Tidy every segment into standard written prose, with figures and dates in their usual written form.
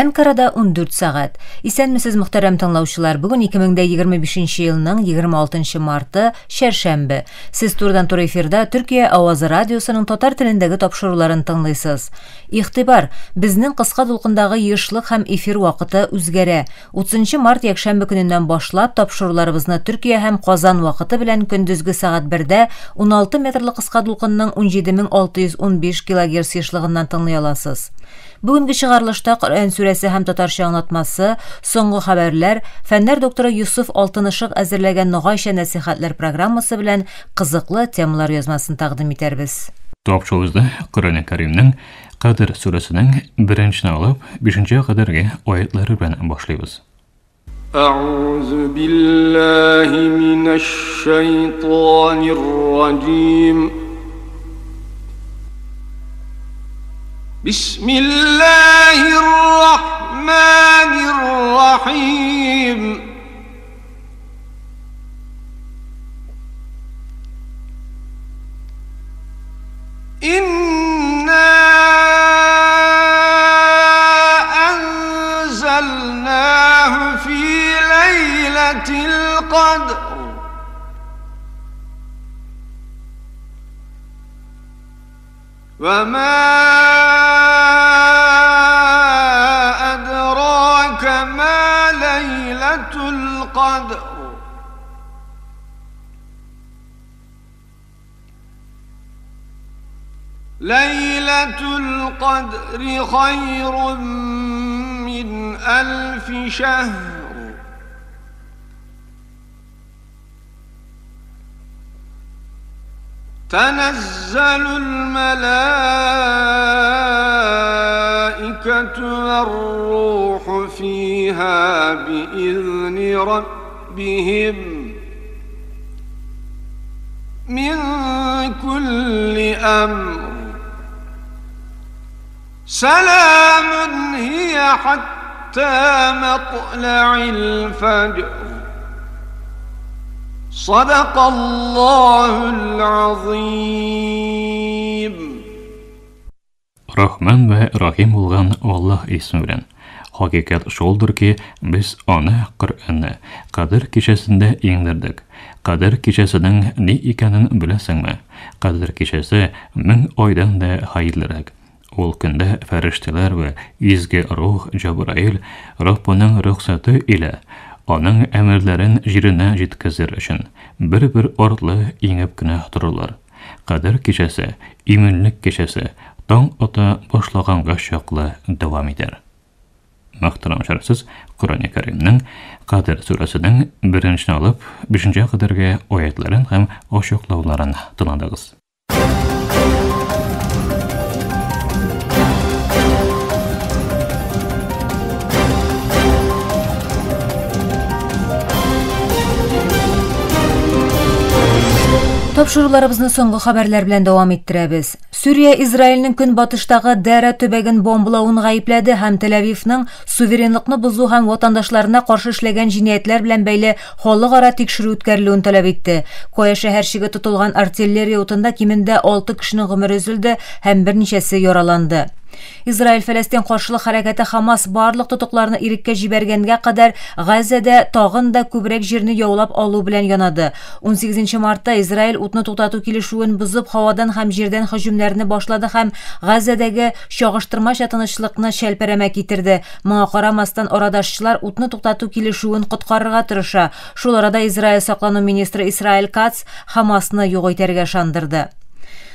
Әнкарада 14 сәгать. Исәнмесез, мөхтәрәм тыңлаучылар. Бүген 2025 елның 26 марты, чәршәмбе. Сез турыдан-туры эфирда Төркия авазы радиосының татар телендәге тапшыруларын тыңлыйсыз. Игътибар! Безнең кыска дулкындагы ешлык һәм эфир вакыты үзгәрә. 30 март якшәмбе көненнән башлап тапшыруларыбызны Төркия һәм Казан вакыты белән көндезге сәгать 1дә 16 метрлы кыска дулкынның 17615 килогерц ешлыгыннан тыңлый аласыз. Бүгенге чыгарылышта Коръән сүрәсе һәм татарча аңлатмасы, соңгы хәбәрләр, фәннәр докторы Юсуф Алтынышык әзерләгән Ногайча нәсихәтләр программасы белән кызыклы темалар язмасын тәкъдим итәрбез. Тапшыруыбызда Коръән Кәримнең Кадер сүрәсенең беренчене алып, бишенчегә кадәрге аятлары белән башлыйбыз. أعوذ بالله من الشيطان الرجيم بسم الله الرحمن الرحيم إنا أنزلناه في ليلة القدر وما أدراك ما ليلة القدر ليلة القدر خير من ألف شهر تنزل الملائكة والروح فيها بإذن ربهم من كل أمر سلام هي حتى مطلع الفجر صدق الله العظيم. Рахман вә Рахим булган Аллаһ исеме белән. Хакыйкать шулдыр ки, без аны Коръәнне Кадер кичәсендә иңдердек. Кадер кичәсенең ни икәнен беләсеңме? Кадер кичәсе мең айдан да хәерлерәк. Ул көндә фәрештәләр вә изге рух Җабраил Раббының рөхсәте илә аның әмерләрен җиренә җиткезер өчен бер-бер артлы иңеп кенә торырлар. Кадер кичәсе, иминлек кичәсе таң ата башлаганга чаклы дәвам итәр. Мөхтәрәм шәрәфсез, Коръән Кәримнең Кадер сүрәсенең беренчене алып, бишенче кадәрге аятларын һәм ачыклауларын тыңладыгыз. Тапшыруларыбызны соңгы хәбәрләр белән дәвам иттерәбез. Сүрия Израильнең көнбатыштагы Дәра төбәген бомбалавын гаепләде һәм Тель-Авивның суверенлыкны бозу һәм ватандашларына каршы эшләгән җинаятьләр белән бәйле халыкара тикшерү үткәрелүен таләп итте. Коя шәһәрчеге тотылган артиллерия утында кимендә 6 кешенең гомере өзелде һәм берничәсе яраланды. Израиль Фәләстин каршылык хәрәкәте Хамас барлык тотыкларны иреккә җибәргәнгә кадәр Газәдә тагын да күбрәк җирне яулап алу белән янады. 18 мартта Израиль утны туктату килешүен бозып һавадан һәм җирдән һөҗүмнәрне башлады һәм Газәдәге чагыштырмача тынычлыкны шәлпәрәмә китерде. Моңа карамастан арадашчылар утны туктату килешүен коткарырга тырыша. Шул арада Израиль саклану министры Исраил Кац Хамасны юк итәргә ышандырды.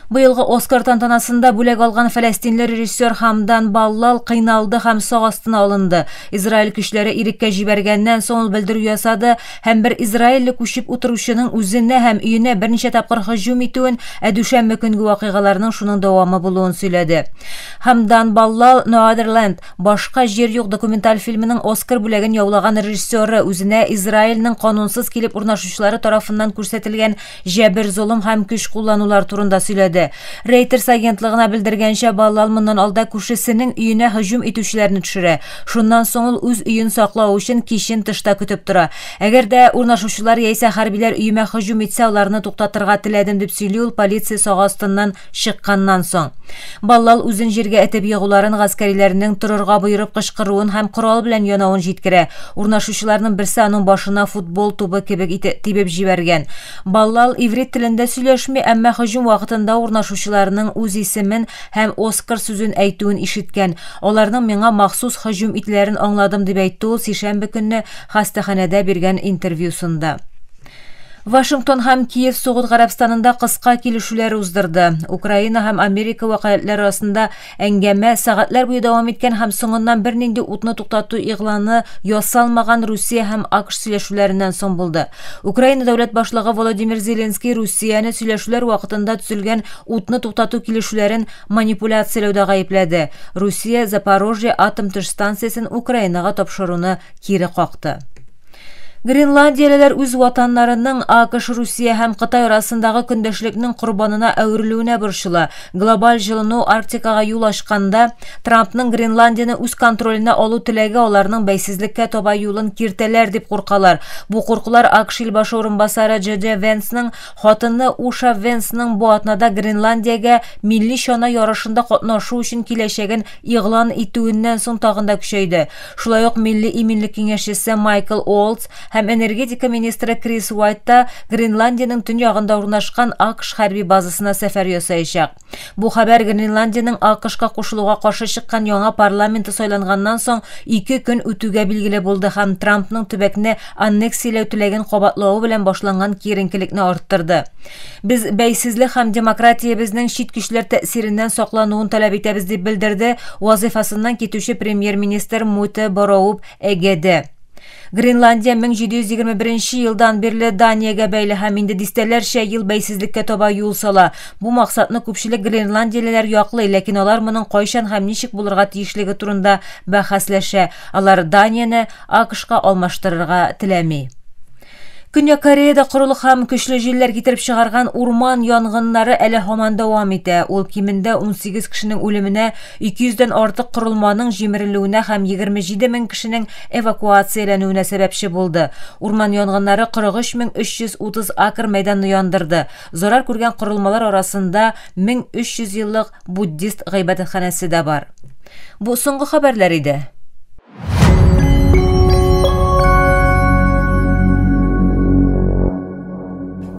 Быелгы Оскар тантанасында бүләк алган фәләстинле режиссер Хамдан Баллал кыйналды һәм сак астына алынды. Израиль көчләре иреккә җибәргәннән соң ул белдерү ясады һәм бер израильле күчеп утыручының үзенә һәм өенә берничә тапкыр һөҗүм итүен, ә дүшәмбе көнге вакыйгаларның шуның дәвамы булуын сөйләде. Хамдан Баллал No Other Land Башка җир юк документаль фильмының Оскар бүләген яулаган режиссеры үзенә Израильнең канунсыз килеп урнашучылары тарафыннан күрсәтелгән җәбер, золым һәм көч кулланулар турында сөйләде. сөйләде. Reuters агентлыгына белдергәнчә, Баллал моннан алда күршесенең өенә һөҗүм итүчеләрне төшерә. Шуннан соң ул үз өен саклау өчен кичен тышта көтеп тора. Әгәр дә урнашучылар яисә хәрбиләр өемә һөҗүм итсә, аларны туктатырга теләдем, дип сөйли ул полиция сагы астыннан чыкканнан соң. Баллал үзен җиргә этеп егуларын, гаскәриләрнең торырга боерып кычкыруын һәм корал белән янавын җиткерә. Урнашучыларның берсе аның башына футбол тубы кебек тибеп җибәргән. Баллал иврит телендә сөйләшми, әмма һөҗүм вакытында урнашучыларның үз исемен һәм Оскар сүзен әйтүен ишеткән. Аларның миңа махсус һөҗүм итүләрен аңладым, дип әйтте ул сишәмбе көнне хастаханәдә биргән интервьюсында. Вашингтон һәм Киев Согуд Гарәбстанында кыска килешүләр уздырды. Украина һәм Америка вәкаләтләре арасында әңгәмә сәгатьләр буе дәвам иткән һәм соңыннан бернинди утны туктату игъланы ясалмаган Русия һәм АКШ сөйләшүләреннән соң булды. Украина дәүләт башлыгы Володимир Зеленский Русияне сөйләшүләр вакытында төзелгән утны туктату килешүләрен манипуляцияләүдә гаепләде. Русия Запорожье атом төш станциясен Украинага тапшыруны кире какты. Гренландиялеләр үз ватаннарының АКШ, Русия һәм Кытай арасындагы көндәшлекнең корбанына әверелүенә борчыла. Глобаль җылыну Арктикага юл ачканда, Трампның Гренландияне үз контроленә алу теләге аларның бәйсезлеккә таба юлын киртәләр дип куркалар. Бу куркулар АКШ илбашы урынбасары Дж Д Венсның хатыны Уша Венсның бу атнада Гренландиягә милли чана ярышында катнашу өчен киләчәген игълан итүеннән соң тагын да көчәйде. Шулай ук милли иминлек киңәшчесе Майкл Уолтс һәм энергетика министры Крис Уайт та Гренландиянең төньягында урнашкан АКШ хәрби базасына сәфәр ясаячак. Бу хәбәр Гренландиянең АКШка кушылуга каршы чыккан яңа парламенты сайланганнан соң 2 көн үтүгә билгеле булды һәм Трампның төбәкне аннексияләү теләген кабатлавы белән башланган киеренкелекне арттырды. Без бәйсезлек һәм демократиябезнең чит көчләр тәэсиреннән саклануын таләп итәбез, дип белдерде вазифасыннан китүче премьер-министр Муте Бороуп Эгеде. Гренландия 1721 елдан бирле Даниягә бәйле һәм инде дистәләрчә ел бәйсезлеккә таба юл сала. Бу максатны күпчелек гренландиялеләр яклый, ләкин алар моның кайчан һәм ничек булырга тиешлеге турында бәхәсләшә. Алар Данияне АКШка алмаштырырга теләми. Көньяк Кореяда корылык һәм көчле җилләр китереп чыгарган урман янгыннары әле һаман дәвам итә. Ул кимендә 18 кешенең үлеменә, 200дән артык корылманың җимерелүенә һәм 27 мең кешенең эвакуацияләнүенә сәбәпче булды. Урман янгыннары 43330 акр мәйданны яндырды. Зарар күргән корылмалар арасында 1300 еллык буддист гыйбадәтханәсе дә бар. Бу соңгы хәбәрләр иде.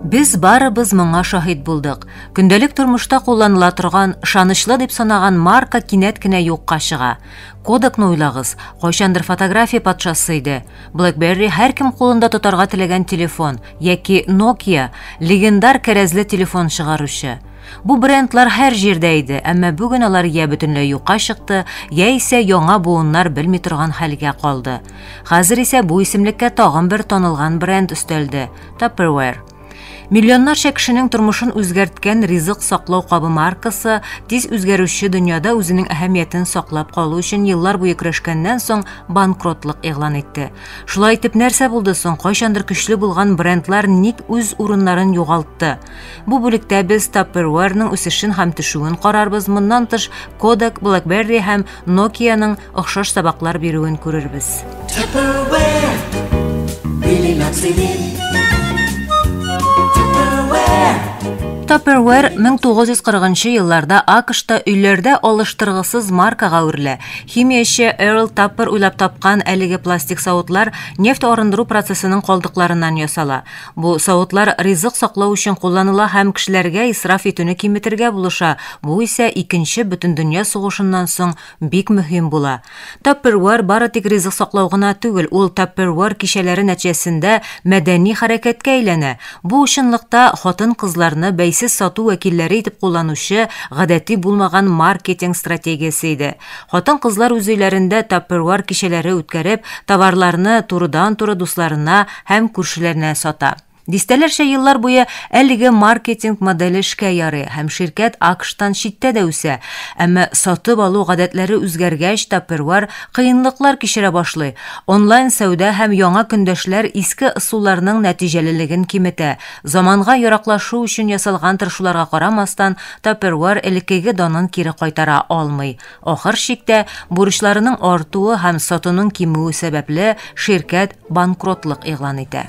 Без барыбыз моңа шаһит булдык. Көндәлек тормышта кулланыла торган, ышанычлы дип санаган марка кинәт кенә юкка чыга. Кодакны уйлагыз, кайчандыр фотография патшасы иде. BlackBerry һәркем кулында тотарга теләгән телефон яки Nokia легендар кәрәзле телефон чыгаручы. Бу брендлар һәр җирдә иде, әмма бүген алар я бөтенләй юкка чыкты, яисә яңа буыннар белми торган хәлгә калды. Хәзер исә бу исемлеккә тагын бер танылган бренд өстәлде – Tupperware. Миллионнарча кешенең тормышын үзгәрткән ризык саклау кабы маркасы тиз үзгәрүче дөньяда үзенең әһәмиятен саклап калу өчен еллар буе көрәшкәннән соң банкротлык игълан итте. Шулай итеп нәрсә булды соң? Кайчандыр көчле булган брендлар ник үз урыннарын югалтты? Бу бүлектә без Tupperware-ның үсешен һәм төшүен карарбыз. Моннан тыш Kodak, BlackBerry һәм Nokia-ның охшаш сабаклар бирүен күрербез. Tupperware really locks it in. Tupperware 1940 елларда АКШта өйләрдә алыштыргысыз маркага әверелә. Химияче Эрл Таппер уйлап тапкан әлеге пластик савытлар нефть арындыру процессының калдыкларыннан ясала. Бу савытлар ризык саклау өчен кулланыла һәм кешеләргә исраф итүне киметергә булыша. Бу исә икенче бөтендөнья сугышыннан соң бик мөһим була. Tupperware бары тик ризык саклау гына түгел, ул Tupperware кичәләре нәтиҗәсендә мәдәни хәрәкәткә әйләнә. Бу чынлыкта хатын-кызларны бәйсез сату вәкилләре итеп кулланучы гадәти булмаган маркетинг стратегиясе иде. Хатын-кызлар үз өйләрендә Tupperware кичәләре үткәреп, товарларны турыдан-туры дусларына һәм күршеләренә сата. Дистәләрчә еллар буе әлеге маркетинг моделе эшкә ярый һәм ширкәт АКШтан читтә дә үсә. Әмма сатып алу гадәтләре үзгәргәч, Tupperware кыенлыклар кичерә башлый. Онлайн сәүдә һәм яңа көндәшләр иске ысулларның нәтиҗәлелеген киметә. Заманга яраклашу өчен ясалган тырышуларга карамастан, Tupperware элеккеге данын кире кайтара алмый. Ахыр чиктә, бурычларының артуы һәм сатуның кимүе сәбәпле, ширкәт банкротлык игълан итә.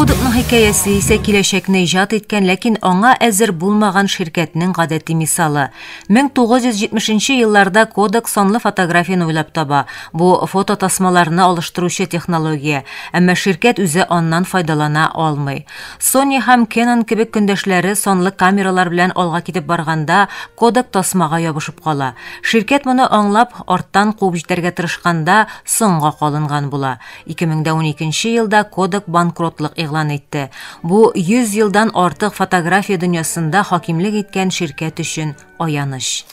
Кодакның хикәясе исә киләчәкне иҗат иткән, ләкин аңа әзер булмаган ширкәтнең гадәти мисалы. 1970 елларда Kodak санлы фотографияне уйлап таба. Бу фототасмаларны алыштыручы технология, әмма ширкәт үзе аннан файдалана алмый. Sony һәм Canon кебек көндәшләре санлы камералар белән алга китеп барганда, Kodak тасмага ябышып кала. Ширкәт моны аңлап, арттан куып җитәргә тырышканда соңга калынган була. 2012 елда Kodak банкротлык игълан итте. Бу 100 елдан артык фотография дөньясында хакимлек иткән ширкәт өчен аяныч.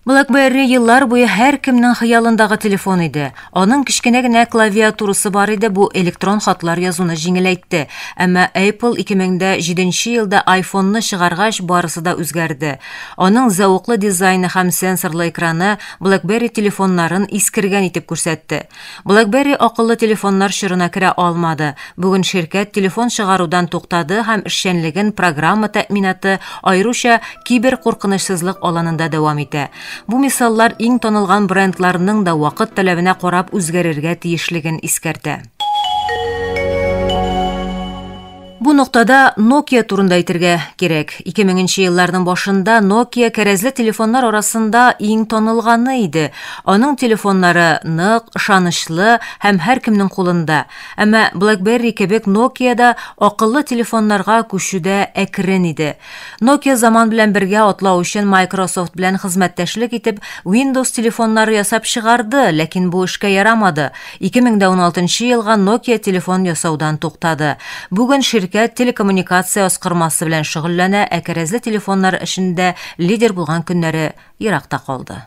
BlackBerry еллар буе һәркемнең хыялындагы телефон иде. Аның кечкенә генә клавиатурасы бар иде, бу электрон хатлар язуны җиңеләйтте. Әмма Apple 2007 елда iPhone-ны чыгаргач, барысы да үзгәрде. Аның зәвыклы дизайны һәм сенсорлы экраны BlackBerry телефоннарын искергән итеп күрсәтте. BlackBerry акыллы телефоннар чорына керә алмады. Бүген ширкәт телефон чыгарудан туктады һәм эшчәнлеген программа тәэминаты, аеруча кибер куркынычсызлык аланында дәвам итә. Бу мисаллар иң танылган брендларның да вакыт таләбенә карап үзгәрергә тиешлеген искәртә. Бу ноктада Nokia турында әйтергә кирәк. 2000 елларның башында Nokia кәрәзле телефоннар арасында иң танылганы иде. Аның телефоннары нык, ышанычлы һәм һәркемнең кулында. Әмма BlackBerry кебек Nokia да акыллы телефоннарга күчүдә әкрен иде. Nokia заман белән бергә атлау өчен Microsoft белән хезмәттәшлек итеп Windows телефоннары ясап чыгарды, ләкин бу эшкә ярамады. 2016 елга Nokia телефон ясаудан туктады. Бүген ширкәт телекоммуникация аскырмасы белән шөгыльләнә, ә кәрәзле телефоннар эшендә лидер булган көннәре еракта калды.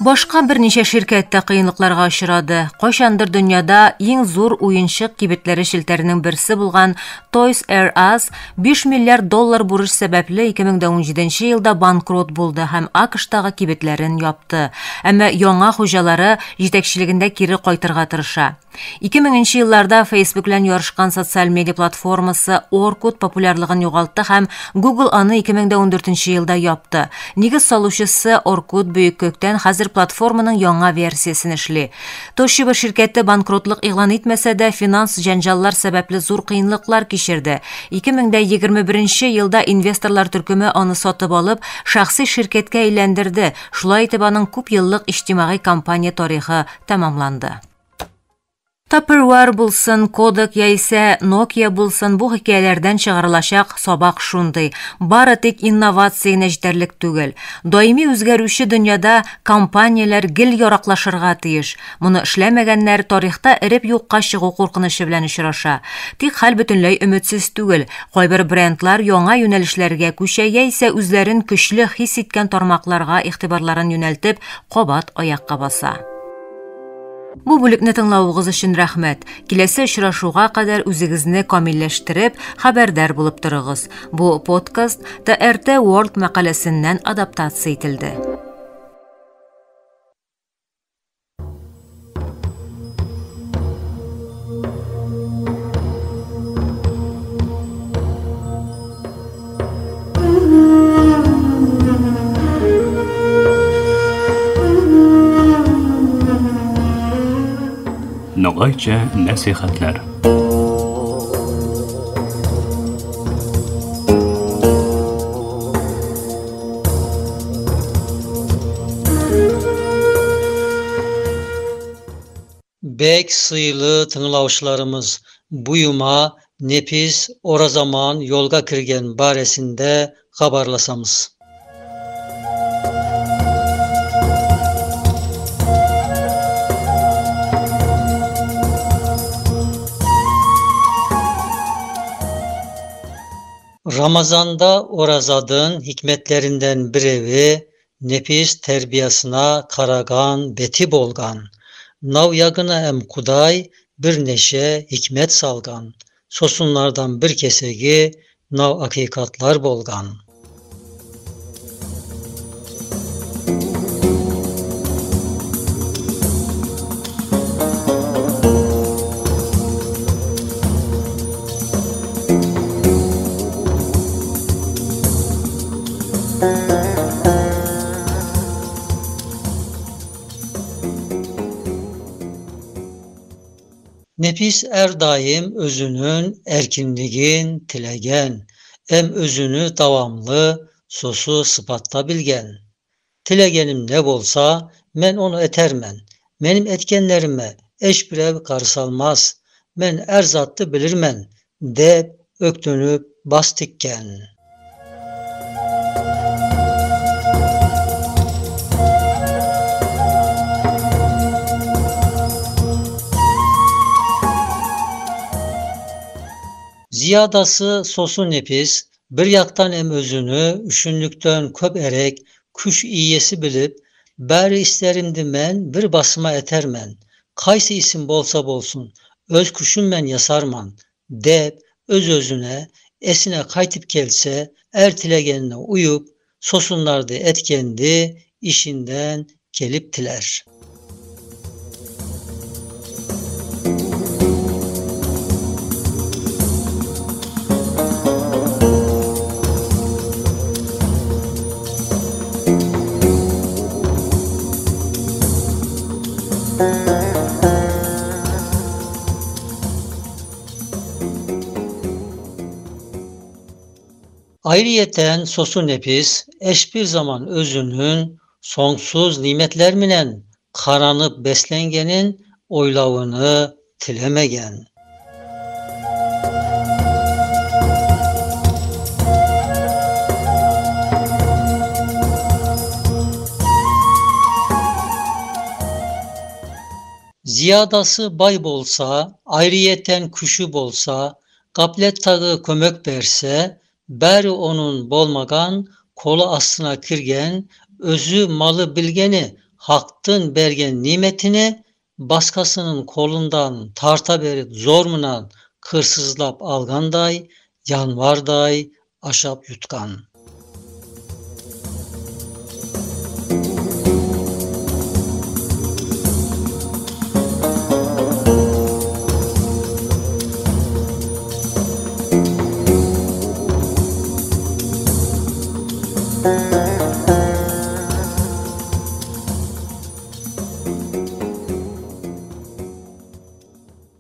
Башка берничә ширкәт тә кыенлыкларга очрады. Кайчандыр дөньяда иң зур уенчык кибетләре челтәренең берсе булган Toys R Us 5 миллиард доллар бурыч сәбәпле 2017 елда банкрот булды һәм АКШтагы кибетләрен япты. Әмма яңа хуҗалары җитәкчелегендә кире кайтырга тырыша. 2000 елларда Facebook белән ярышкан социаль медиа платформасы Orkut популярлыгын югалтты һәм Google аны 2014 елда япты. Нигез салучысы Orkut бөек күктән хәзер платформаның яңа версиясен эшли. Toshiba ширкәте банкротлык игълан итмәсә дә, финанс җәнҗаллар сәбәпле зур кыенлыклар кичерде. 2021 елда инвесторлар төркеме аны сатып алып, шәхси ширкәткә әйләндерде. Шулай итеп аның күп еллык иҗтимагый компания тарихы тәмамланды. Tupperware булсын, Kodak яисә Nokia булсын, бу хикәяләрдән чыгарылачак сабак шундый. Бары тик инновация генә җитәрлек түгел. Даими үзгәрүче дөньяда компанияләр гел яраклашырга тиеш. Моны эшләмәгәннәр тарихта эреп юкка чыгу куркынычы белән очраша. Тик хәл бөтенләй өметсез түгел. Кайбер брендлар яңа юнәлешләргә күчә яисә үзләрен көчле хис иткән тармакларга игътибарларын юнәлтеп, кабат аякка баса. Бу бүлекне тыңлавыгыз өчен рәхмәт. Киләсе очрашуга кадәр үзегезне камилләштереп, хәбәрдар булып торыгыз. Бу подкаст TRT World мәкаләсеннән адаптация ителде. Ногайча нәсихәтләр. Bek sıylı tınglavşılarımız buyuma nepis orazaman yolga kirgen baresinde xabarlasamız. Ramazanda orazadın hikmetlerinden birevi nefis terbiyasına karagan beti bolgan. Nav yagına em Kuday bir neşe hikmet salgan. Sosunlardan bir kesegi nav hakikatlar bolgan. Nefis er daim özünün erkinligin tilegen, em özünü davamlı sosu sıpatta bilgen. Tilegenim ne bolsa men onu etermen. Benim etkenlerime eş birev karısalmaz. Men er zattı bilirmen dep öktünüp bastikken. Ziyadası sosu nefis, bir yaktan em özünü, üşünlükten köp erek, küş iyesi bilip, bari isterimdi men, bir basıma etermen, kaysı isim bolsa bolsun, öz küşüm men yasarman, dep, öz özüne, esine kaytıp gelse, er tilegenine uyup, sosunlardı etkendi, işinden kelip tiler. Ayrıyeten sosu nefis, eşbir zaman özünün sonsuz nimetler minen karanıp beslengenin oylavını tilemegen. Ziyadası bay bolsa, ayrıyeten kuşu bolsa, gaflet tağı kömök berse, beri onun bolmagan, kolu aslına kirgen, özü malı bilgeni, haktın bergen nimetini, başkasının kolundan tarta berip zormunan kırsızlap alganday, yanvarday, aşap yutkan.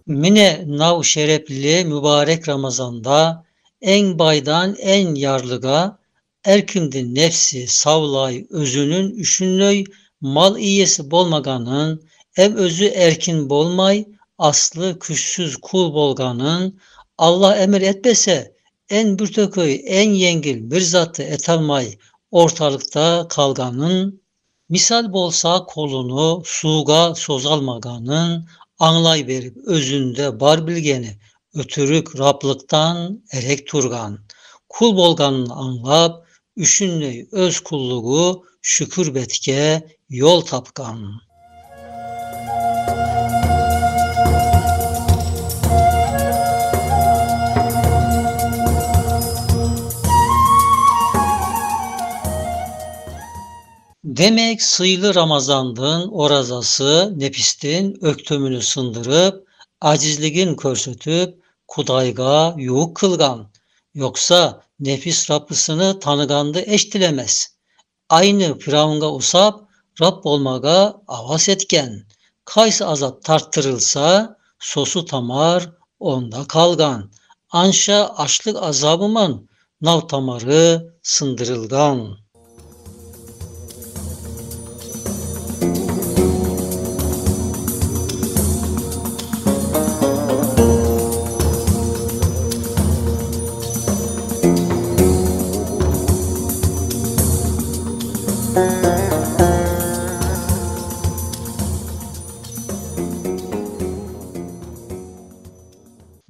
Mine nav şerefli mübarek Ramazan'da en baydan en yarlıga erkimdi nefsi savlay özünün üşünlöy mal iyesi bolmaganın em özü erkin bolmay aslı küçsüz kul bolganın Allah emir etmese en bürtököy en yengil bir zatı etalmay ortalıkta kalganın misal bolsa kolunu suğa sozalmaganın anlay berip özünde bar bilgeni ötürük Rablıktan erek turgan kul bolganın anlap üşünley öz kulluğu şükür betke yol tapkan. Demek sıylı Ramazandın orazası nepistin öktümünü sındırıp, acizligin körsötüp, kudayga yuğuk kılgan. Yoksa nefis Rabbisini tanıgandı eş dilemez. Aynı Firavunga usap, Rab olmaga avas etken. Kaysı azap tarttırılsa, sosu tamar onda kalgan. Anşa açlık azabıman nav tamarı sındırılgan.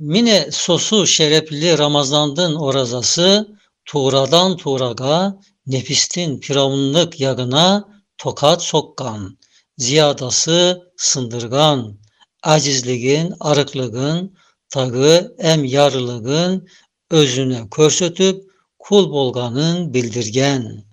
Mine sosu şerefli Ramazandın orazası tuğradan tuğraga nefistin firavunluk yagına tokat sokkan, ziyadası sındırgan, acizligin, arıklıgın, tagı em yarılığın özüne körsötüp kul bolganın bildirgen.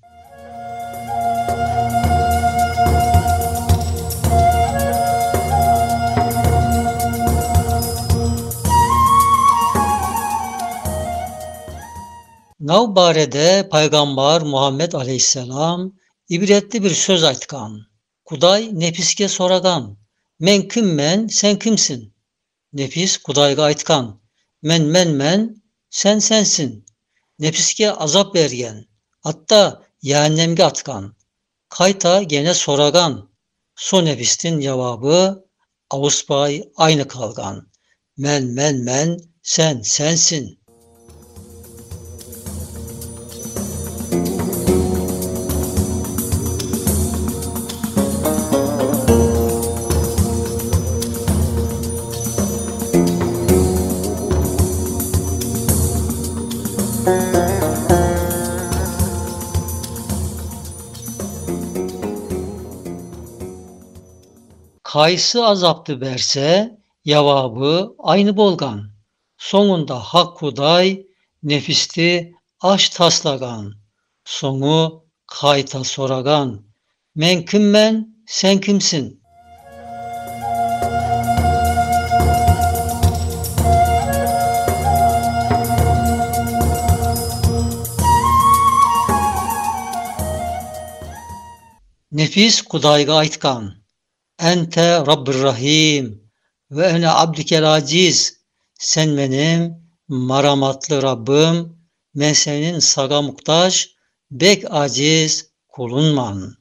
Navbarede Peygamber Muhammed Aleyhisselam ibretli bir söz aytkan. Kuday nefiske soragan. Men kimmen, sen kimsin? Nefis Kudayga aytkan. Men men men, sen sensin. Nefiske azap bergen. Hatta cehennemge atkan. Kayta gene soragan. So nefistin cevabı avuspay aynı kalgan. Men men men, sen sensin. Kaysı azaptı berse, cevabı aynı bolgan. Sonunda hak kuday, nefisti aş taslagan. Sonu kayta soragan. Men kimmen, sen kimsin? Nefis kudayga aytkan. Ente Rabbir Rahim ve ene abdükel aciz. Sen benim maramatlı Rabbim, men senin saga muhtaç, bek aciz kulunman.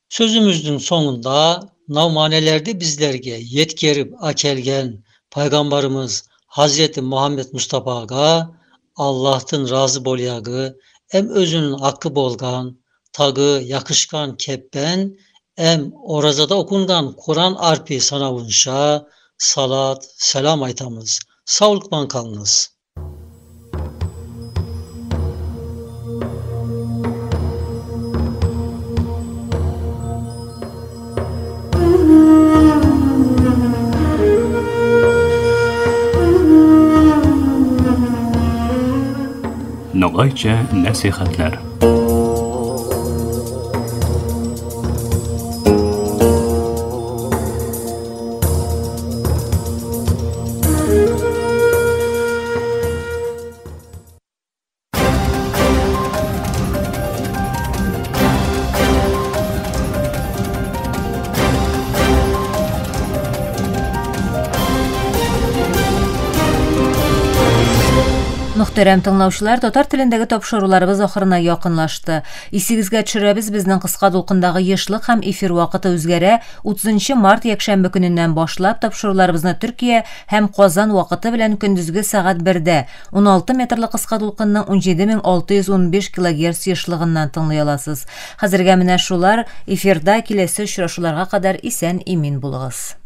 Sözümüzün sonunda navmanelerde bizlerge yetkerip akelgen Peygamberimiz Hazreti Muhammed Mustafa'ga Allah'tın razı bolyağı em özünün hakkı bolgan, tagı yakışkan keppen, em orazada okungan Kur'an arpi sanavunşa salat selam aytamız. Sağlıkman kalınız. Nogaycha nasihatlar. Мөхтәрәм тыңлаучылар, татар телендәге тапшыруларыбыз ахырына якынлашты. Исегезгә төшерәбез, безнең кыска дулкындагы ешлык һәм эфир вакыты үзгәрә. 30 март якшәмбе көненнән башлап тапшыруларыбызны Төркия һәм Казан вакыты белән көндезге сәгать 1-дә 16 метрлы кыска дулкынның 17615 килогерц ешлыгыннан тыңлый аласыз. Хәзергә менә шулар. Эфирда киләсе очрашуларга кадәр исән имин булыгыз.